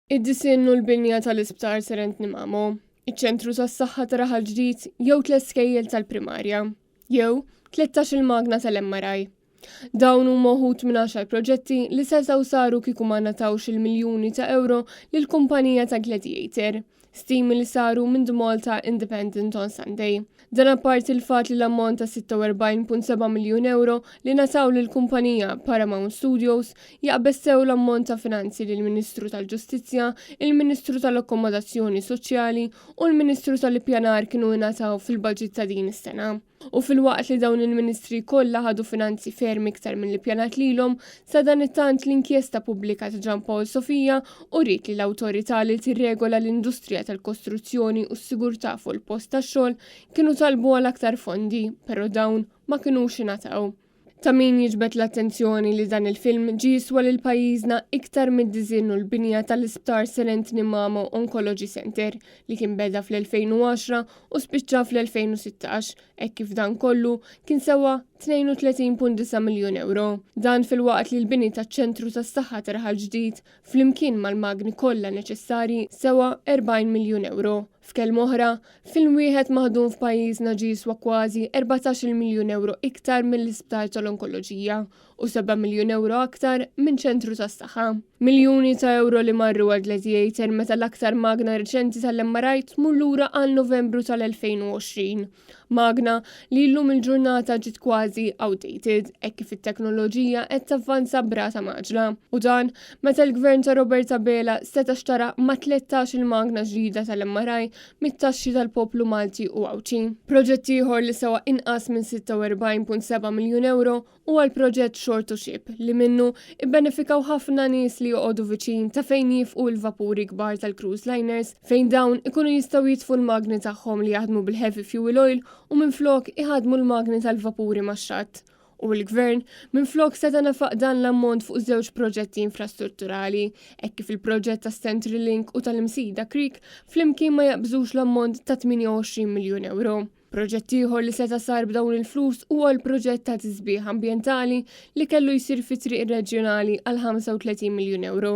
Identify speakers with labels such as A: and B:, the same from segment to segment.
A: Id-disinn u l-binja tal-Isptar Sir Anthony Mamo, iċ-Ċentru tas-Saħħa ta' Raħal Ġdid jew tlett skejjel tal-primarja, jew 13-il magna tal-MRI. Dawn huma uħud minn għaxar proġetti li setgħu saru kieku ma ngħatawx il-miljuni ta' ewro lill-kumpanija ta' Gladiator. Stimi li saru minn The Malta Independent on Sunday. Dan apparti l-fatt li l-ammont ta' 46.7 miljun ewro li ngħataw lill-kumpanija Paramount Studios jaqbeż sew l-ammont ta' finanzi li l-Ministru tal-Ġustizzja, il-Ministru tal-Akkomodazzjoni Soċjali u l-Ministru tal-Ippjanar kienu ingħataw fil-baġit ta' din is-sena. U filwaqt li dawn il-Ministri kollha ħadu finanzi ferm iktar milli ppjanat lilhom, sadanittant l-inkjesta pubblika ta' Jean Paul Sofia uriet li l-awtorità li tirregola l-industrija tal-kostruzzjoni u s-sigurtà fuq il-post tax-xogħol kienu talbu għal aktar fondi, però dawn ma kinux ingħataw. Ta' min jiġbed l-attenzjoni li dan il-film ġie jiswa lil pajjiżna iktar mid-diżinn u l-binja tal-Isptar Sir Anthony Mamo Oncology Centre li kien beda fl-2010 u spiċċa fl-2016 hekk kif dan kollu kien sewa 32.9 miljun ewro. Dan filwaqt li l-bini taċ-ċentru tas-saħħa ta' Raħal Ġdid flimkien mal-magni kollha neċessarji sewa 40 miljun ewro. F'kelma oħra, film wieħed maħdum f'pajjiżna ġie jiswa kważi 14-il miljun ewro iktar mill-isptar tal-onkoloġija u 7 miljun ewro aktar minn ċentru tas-saħħa. Miljuni ta' ewro li marru għal Gladiator meta l-aktar magna riċenti tal-MRI tmur lura għal Novembru tal-2020. Magna li llum il-ġurnata ġiet kważi outdated hekk kif it-teknoloġija qed tavvanza b'rata mgħaġġla. U dan meta l-Gvern ta' Robert Abela seta' xtara ma' 13 il-magna ġdida tal-MRI mit-taxxi tal-poplu Malti u Għawdxi. Proġett ieħor li sewa inqas minn 46.7 miljun ewro Huwa l-proġett Shore to Ship li minnu ibbenefikaw ħafna nies li joqogħdu viċin ta' fejn jiefqu l-vapuri kbar tal-cruise liners fejn dawn ikunu jistgħu jitfu l-magni tagħhom li jaħdmu bil-heavy fuel oil u minflok iħaddmu l-magni tal-vapuri max-xatt. U l-Gvern minflok seta' nefaq dan l-ammont fuq żewġ proġetti infrastrutturali hekk kif il-proġett tas-Central Link u tal-Imsida Creek flimkien ma jaqbżux l-ammont ta' 28 miljun ewro. Proġett ieħor li seta' sar b'dawn il-flus huwa l-proġett ta' tisbiħ ambjentali li kellu jsir fi triq reġjonali għal 35 miljun ewro.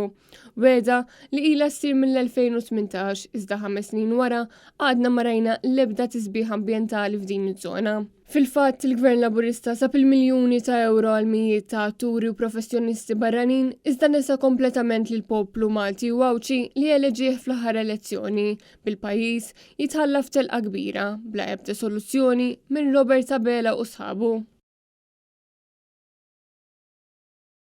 A: Wegħda li ilha ssir mill-2018 iżda ħames snin wara għadna ma rajna l-ebda tisbiħ ambjentali f'din iż-żona. Fil-fatt, il-Gvern Laburista sab il-miljuni ta' ewro għal mijiet ta' atturi u professjonisti barranin iżda nesa kompletament lill-poplu Malti u Għawdxi li eleġieh fl-aħħar elezzjoni bil-pajjiż jitħalla f'telqa kbira, bla ebda soluzzjoni minn Robert Abela u sħabu.